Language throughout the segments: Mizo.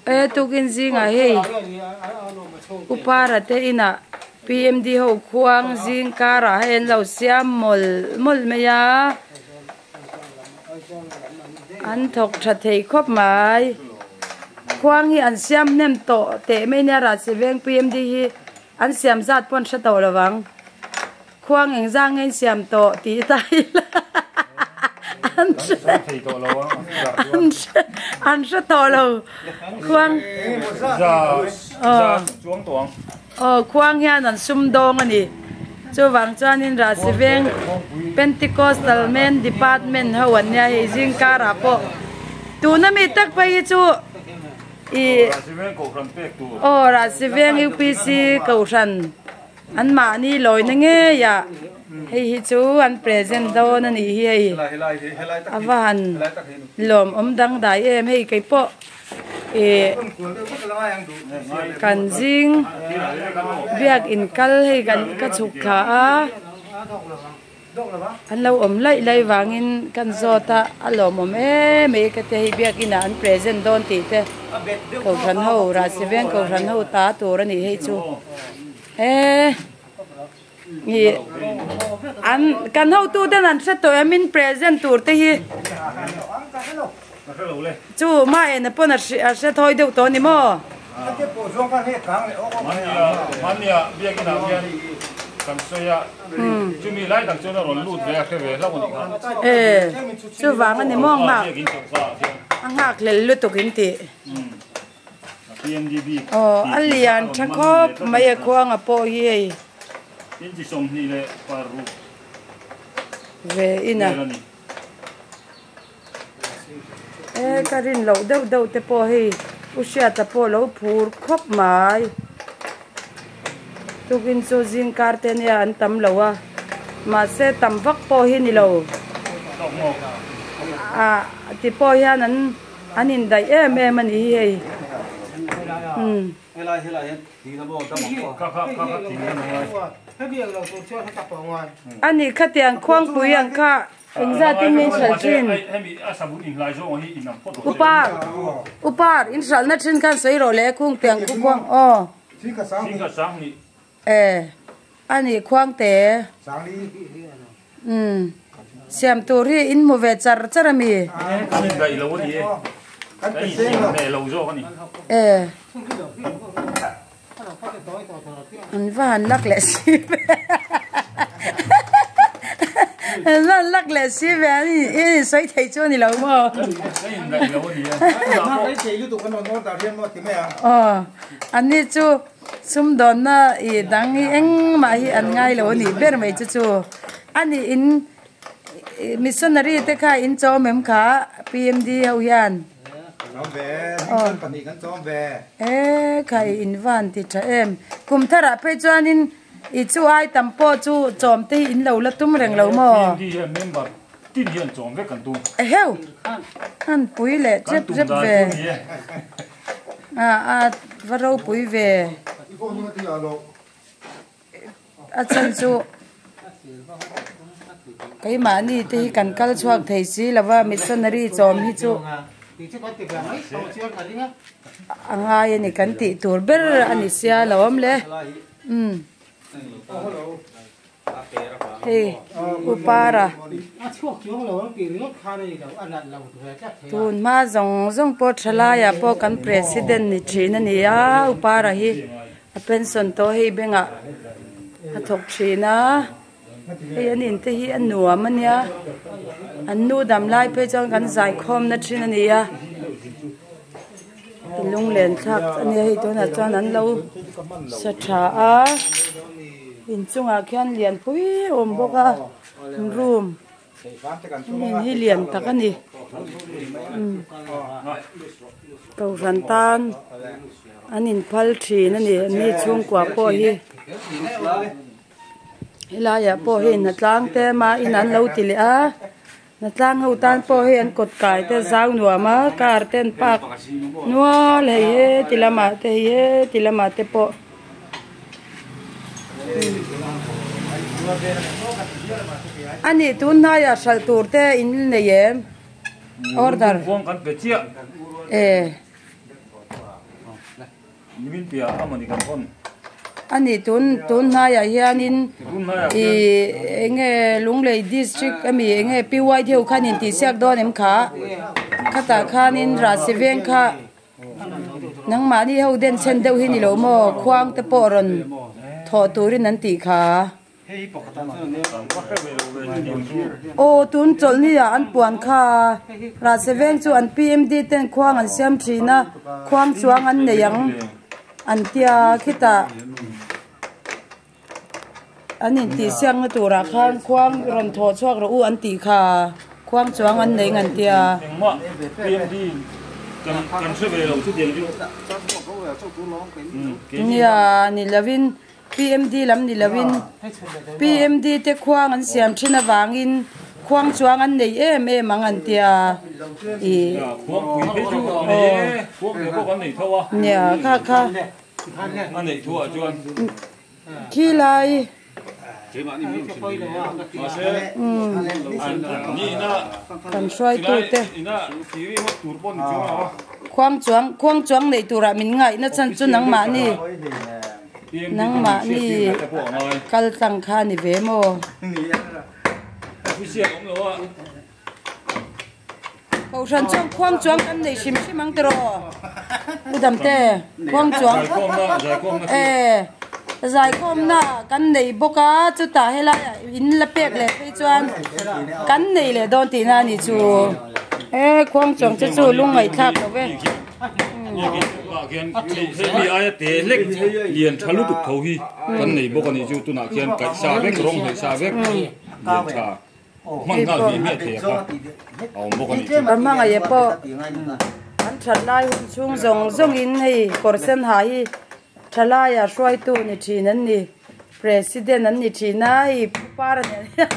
E tukin zingah hei Upara te inah PMD ho khuang zing karah hei an lo siam mawlh mawlh mai a an thawk tha thei khawp mai khuang hi an siam hnem tawh teh mai nia Rahsiveng PMD hi an siam zat pawh an hre tawh lo vang. Khuang eng zang nge in siam tawh tih ta ila an hre an hre an hre tawh lo khuang aw khuang hian an sum dawng a ni chuvang chuanin Rahsiveng Pentecostal Men Department ho an nia hei zingkarah pawh tuna mi tak phei hi chu ih aw Rahsiveng UPC Kohhran. An mahni lawina ngei ah hei hi chu an present dawn a nih hi hei a va han lawmawm dangdai em hei kei pawh ih kan zing biakin kal hei kan ka chhuk thla a an lo awm laih laih vangin kan zawt a a lawmawm em mai ka ti hei biakin ah an present dawn tih te kohhran ho Rahsiveng kohhran ho ta tur a nih hei chu he ih an kan hotu ten an hre tawh em in present tur te hi chu mah ena pawn a hre thawi deuh tawh a ni maw. E chuvang a ni maw nghak a nghak hlel lutuk in tih aw a lian tha khawp mai a khuanga pawh hi hei ve in a. E ka rin loh deuh deuh te pawh hei u hriata pawh lo phur khawp mai tukin chu zing kar te nia an tam lo a mahse tam vak pawh hi ni lo ah ti pawh hian an an indaih em em a ni hi hei umm. Ani khatiang khuangpui ang kha. Engzat in nge hralh thin? Upar upar in hralhna thin khan sawi rawh le khung tiang khu khuang aw e ani khuang te umm siam tur hi in hmu ve char char ami e An va han lak leh si ve An va han lak leh si ve an in sawi thei chu a ni lo maw Aw an ni chu sumdawnna ih dang hi engmah hi an ngai lo a nih ber mai chu chu a ni in Missionary te kha in chawm em kha PMD ho hian. Chawm ve, hming pahnih kan chawm ve. E khai in van ti tha em. Kum tharah phei chuanin i chu ai tam pawh chu chawm te hi in lo la tum reng lo maw? PMD hian member tin hian chawm vek kan tum. Eheu! Han pui leh chep chep ve. A a va ropui ve. A chhan chu keimahni te hi kan kal chhuak thei si lo va missionary chawm hi chu a ngai a ni kan tih tur ber a ni sia lo awm le umm hei upara tun hma zawng zawng pawh thalaiah pawh kan president ni thin a ni a upara hi. A pension tawh hei bengah a thawk thin a hei an in te hi a nuam a nia an nu dam lai phei chuan kan zai khawm na thin a ni a lunglen thlak a nia hei tunah chuan an lo sa tha a inchungah khian lianpui a awm bawk a room. Heng hi lian tak a ni kohhran tan an inphal thin a ni mi chhungkua pawh hi helaiah pawh hei hnatlang te ama in an lo ti leh a hnatlang ho tan pawh hei an kawt kai te zau nuam a car te an park nual hei heti lamah te hei heti lamah te pawh. A nih tun hnaiah hralh tur te in nei em? Order. Khuang kan pe chiah. E. Nimin piah a mawni kan hawn. A ni tun tun hnaiah hianin ih eng nge Lunglei district ami eng nge PYD ho khan intihsiak dawn em kha khatah khanin Rahsi veng kha nangmahni ho denchhen deuh hi ni lo maw khuang te pawh rawn thawh turin an tih kha. Aw tun chawlhni ah an puan kha Rahsi veng chu an PMD ten khuang an siam thin a khuang chuang an nei ang an tia khitah an intih siakna turah khan khuang rawn thawh chhuak rawh u an tih kha khuang chuang an nei ang an tia. Nia ni lovin. PMD lam ni loin PMD te khuang an siam thin avangin khuang chuang an nei em em ang an tia ih nia kha kha khi lai kan hruaitu te khuang chuang khuang chuang nei turah min ngaihna chhan chu nangmahni. Nangmahni kal tlang kha a ni ve maw? Kohhran chuan khuang chuang kan nei hrim hrim ang tiraw? Pu Damte, khuang chuang e zaikhawmna kan nei bawk a, chutah helaiah in la pek leh phei chuan kan nei leh dawn tihna a ni chu. E khuang chuang chu chu lungngaihthlak lo ve. Hemi aia te hlek lian tha lutuk tho hi kan nei bawk a nih chu tunah khian kaih sa vek rawng hnaih sa vek lian tha hman nghal hmiah hmiah thei a kha a awm bawk a nih chu. Ka hmangaih pawh an that lai hun chhung zawng zawng in hei kawr sen ha hi thalai ah hruaitu ni thin an ni president an ni thin a hei pu par a nen hian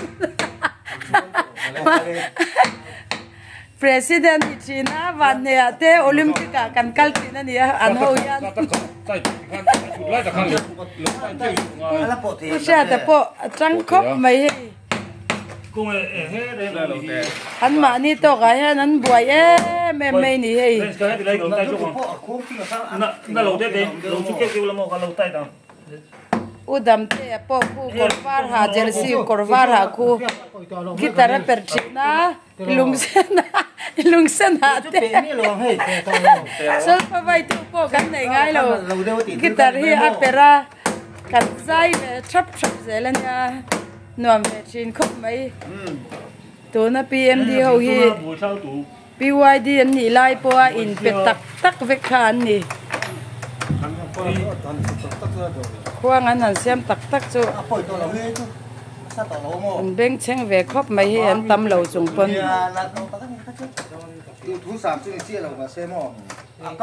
President ni thin a, Vanneia te Olympic ah kan kal thin a ni a, an ho hian. Pu Hriata pawh a tang khawp mai hei. An mahni tawkah hian an buai em em mai ni hei. U Damtea pawh khu kawr var ha jersey kawr var ha khu guitar a perh thin a. Lungsen ah te solfa vai tu pawh kan nei ngai lo guitar hi a perh a kan zai ve thap thap zel a nia nuam ve thin khawp mai tuna PMD ho hi PYD an nih lai pawha inpe tak tak vek kha an ni khuang an han siam tak tak chu. An bengchheng ve khawp mai hi an tam lo chung pawn.